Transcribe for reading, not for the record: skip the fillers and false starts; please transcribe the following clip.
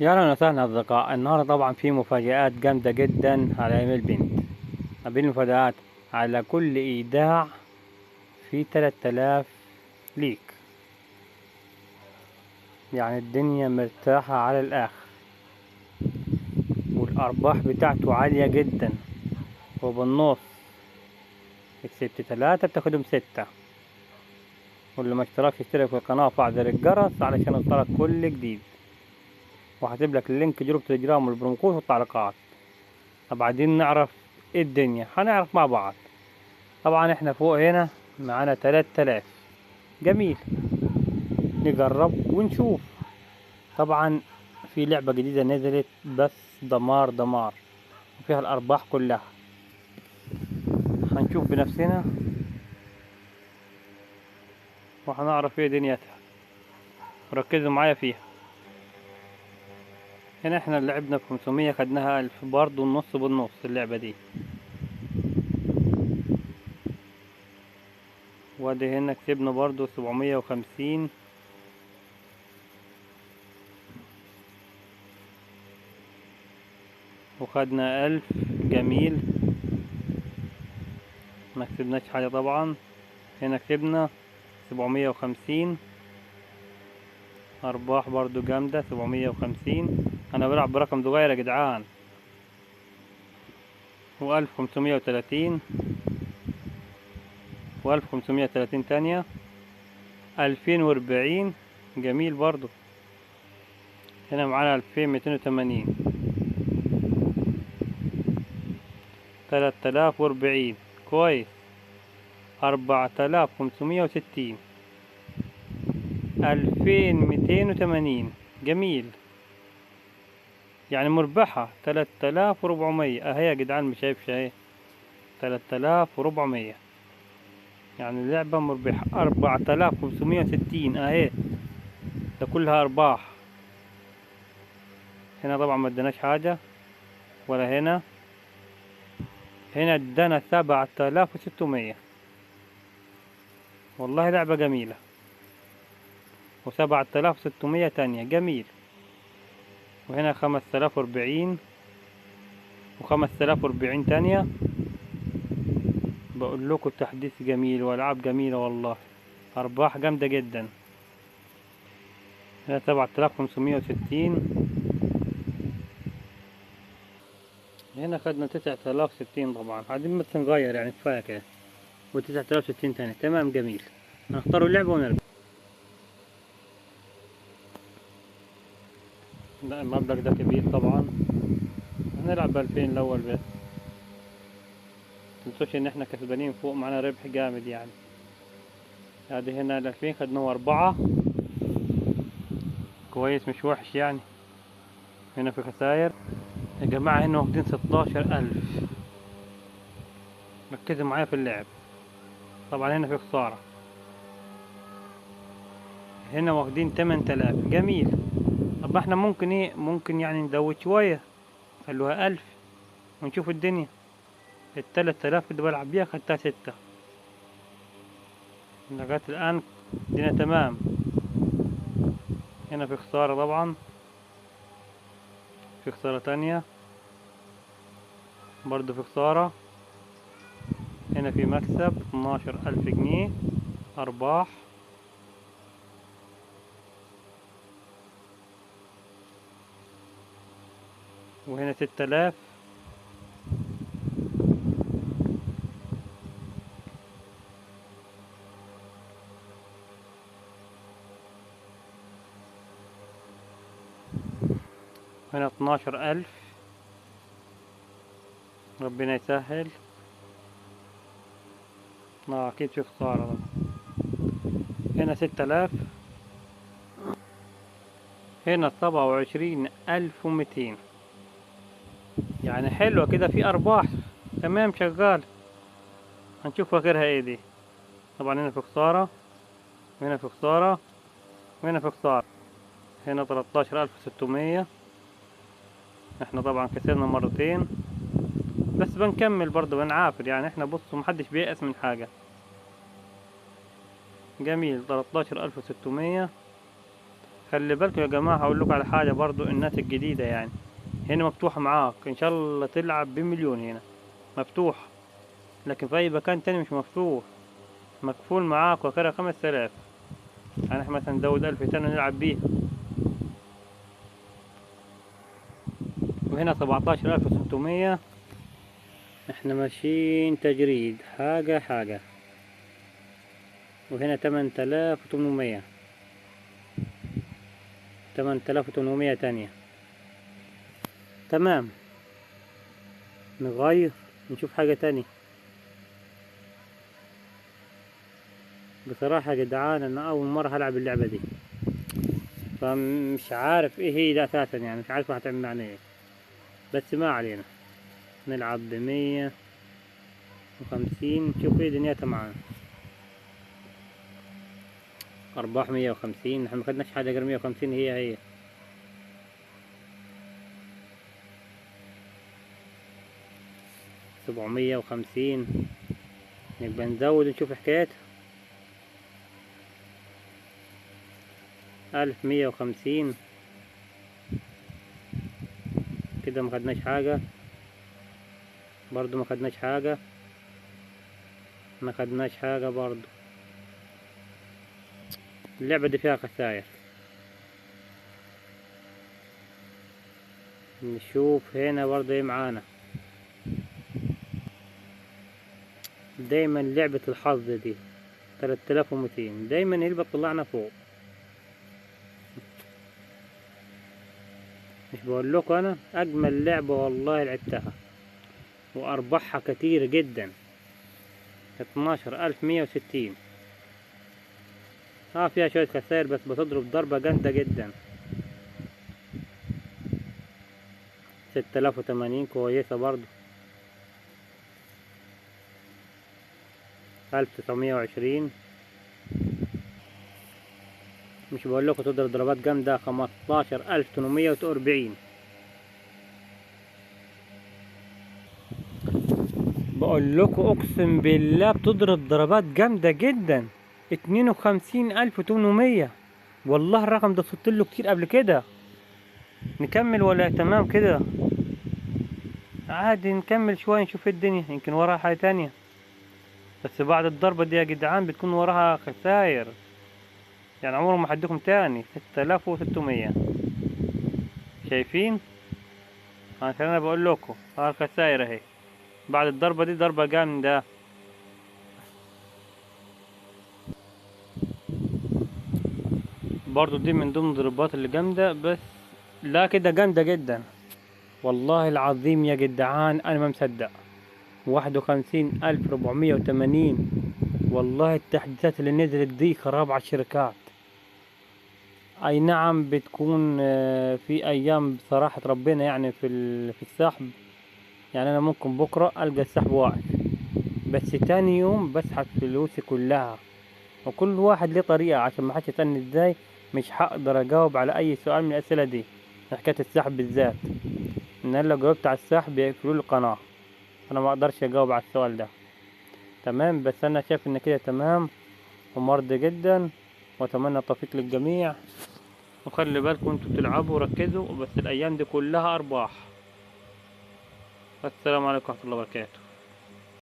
يا اهلا وسهلا اصدقاء. النهارده طبعا في مفاجآت جامدة جدا على ايميل بنت. قابلين مفاجآت على كل ايداع في 3000 ليك، يعني الدنيا مرتاحة على الاخر، والارباح بتاعته عالية جدا. وبالنص كسبت 3 بتاخدهم 6. واللي ما اشتركش اشترك في القناة وفعل زر الجرس علشان يوصلك كل جديد، وهسيب لك ال link group تليجرام وال promo code والتعليقات. طب عايزين نعرف ايه الدنيا، هنعرف مع بعض. طبعا احنا فوق هنا معانا 3000، جميل، نجرب ونشوف. طبعا في لعبة جديدة نزلت بس دمار دمار، وفيها الارباح كلها، هنشوف بنفسنا وهنعرف ايه دنيتها. ركزوا معايا فيها. هنا احنا لعبنا ب500 خدناها 1000، برضو النص بالنص اللعبة دي. وادي هنا كسبنا برضو 750. وخدنا 1000، جميل، ما كسبناش حاجة طبعا. هنا كسبنا 750، أرباح برضو جامدة 750. أنا بلعب برقم صغير يا جدعان. و1530، و1530 تانية، 2040، جميل برضو. هنا معانا 2280، 3040، كويس، 4560، 2280، جميل، يعني مربحة 3400. اهي يا جدعان مش شايفش، اهي 3400، يعني اللعبة مربحة. 4560 اهي، ده كلها ارباح. هنا طبعا ما اداناش حاجة ولا هنا. هنا ادانا 7600، والله لعبة جميلة. و7600 تانية، جميل. وهنا 5040، و5040 تانية. بقول لكم تحديث جميل والعاب جميلة والله، ارباح جامدة جدا. هنا 7560، هنا خدنا 9060. طبعا عايزين بس نغير يعني، كفاية كده. و9060 تانية، تمام، جميل. هنختاروا اللعبة ونرجع. لا المبلغ ده كبير طبعا، هنلعب ب2000 الاول بس. متنسوش ان احنا كسبانين فوق، معانا ربح جامد يعني. ادي هنا 2000 خدناه 4، كويس مش وحش يعني. هنا في خساير يا جماعة، هنا واخدين 16000. ركزوا معايا في اللعب. طبعا هنا في خسارة، هنا واخدين 8000، جميل. طب احنا ممكن ايه، ممكن يعني نزود شوية، خلوها 1000 ونشوف الدنيا. 3000 اللي بلعب بيها خدتها 6 لغاية الآن، الدنيا تمام. هنا في خسارة طبعا، في خسارة تانية برضو، في خسارة. هنا في مكسب 12000 جنيه أرباح. وهنا 6000. هنا 12000، ربنا يسهل. اكيد في خسارة. هنا 6000، هنا 27200، يعني حلوة كده، في ارباح تمام شغال. هنشوف اخرها ايه دي. طبعا هنا في خسارة، وهنا في خسارة، وهنا في خسارة. هنا 13600، احنا طبعا كسرنا مرتين بس بنكمل برضه، بنعافر يعني. احنا بصوا محدش بييأس من حاجة. جميل، 13600، خلي بالكم يا جماعة، هقول لكم على حاجة برضو، الناس الجديدة يعني هنا مفتوحة معاك ان شاء الله تلعب بمليون، هنا مفتوح، لكن في اي مكان تاني مش مفتوح، مقفول معاك وكده 5000. يعني احنا مثلا نزود 1000 تاني نلعب بيها. وهنا 17600. احنا ماشيين تجريد حاجة حاجة. وهنا 8800، 8800 تانية. تمام، نغير نشوف حاجة تانية. بصراحة يا جدعان انا اول مرة هلعب اللعبة دي، فمش عارف ايه هي ده اساسا، يعني مش عارف هتعمل معنا ايه، بس ما علينا. نلعب ب150، نشوف ايه دنيتها معانا. ارباح 150، احنا مخدناش حاجة غير 150. هي هي 750. نبقى نزود نشوف حكايتها. 1150 كده ما خدناش حاجة، برضو ما خدناش حاجة، ما خدناش حاجة برضو. اللعبة دي فيها خسائر. نشوف هنا برضو ايه معانا. دايما لعبة الحظ دي 3200 دايما هي اللي بتطلعنا فوق. مش بقول لكم انا اجمل لعبة والله لعبتها، وارباحها كتير جدا. 12160. فيها شوية خسائر بس بتضرب ضربة جامدة جدا. 6080 كويسة برضو. 1920. مش بقول لكم تضرب ضربات جامدة. 15840. بقول لكم اقسم بالله بتضرب ضربات جامدة جدا. 52800. والله الرقم ده صدت له كتير قبل كده. نكمل ولا تمام كده؟ عادي نكمل شوية نشوف الدنيا، يمكن وراها حاجة تانية. بس بعد الضربة دي يا جدعان بتكون وراها خسائر، يعني عمرهم ما حدكم تاني. 6600. شايفين؟ عشان انا بقول لكم ها الخسائر اهي بعد الضربة دي، ضربة جامدة. برضو دي من ضمن الضربات اللي جامدة، بس لا كده جامدة جدا والله العظيم يا جدعان، انا ما مصدق. 51480. والله التحديثات اللي نزلت دي خراب على الشركات. اي نعم بتكون في ايام بصراحة ربنا يعني في السحب، يعني انا ممكن بكرة القى السحب واقف، بس تاني يوم بسحب فلوسي كلها. وكل واحد ليه طريقة، عشان ما حدش يسألني ازاي، مش هقدر اجاوب على اي سؤال من الاسئلة دي. حكاية السحب بالذات، ان انا لو جاوبت على السحب يقفلوا لي القناة، انا ما اقدرش اجاوب على السؤال ده. تمام، بس انا شايف ان كده تمام ومرضي جدا، واتمنى التوفيق للجميع. وخلي بالكم انتوا بتلعبوا وركزوا، بس الايام دي كلها ارباح. السلام عليكم ورحمة الله وبركاته.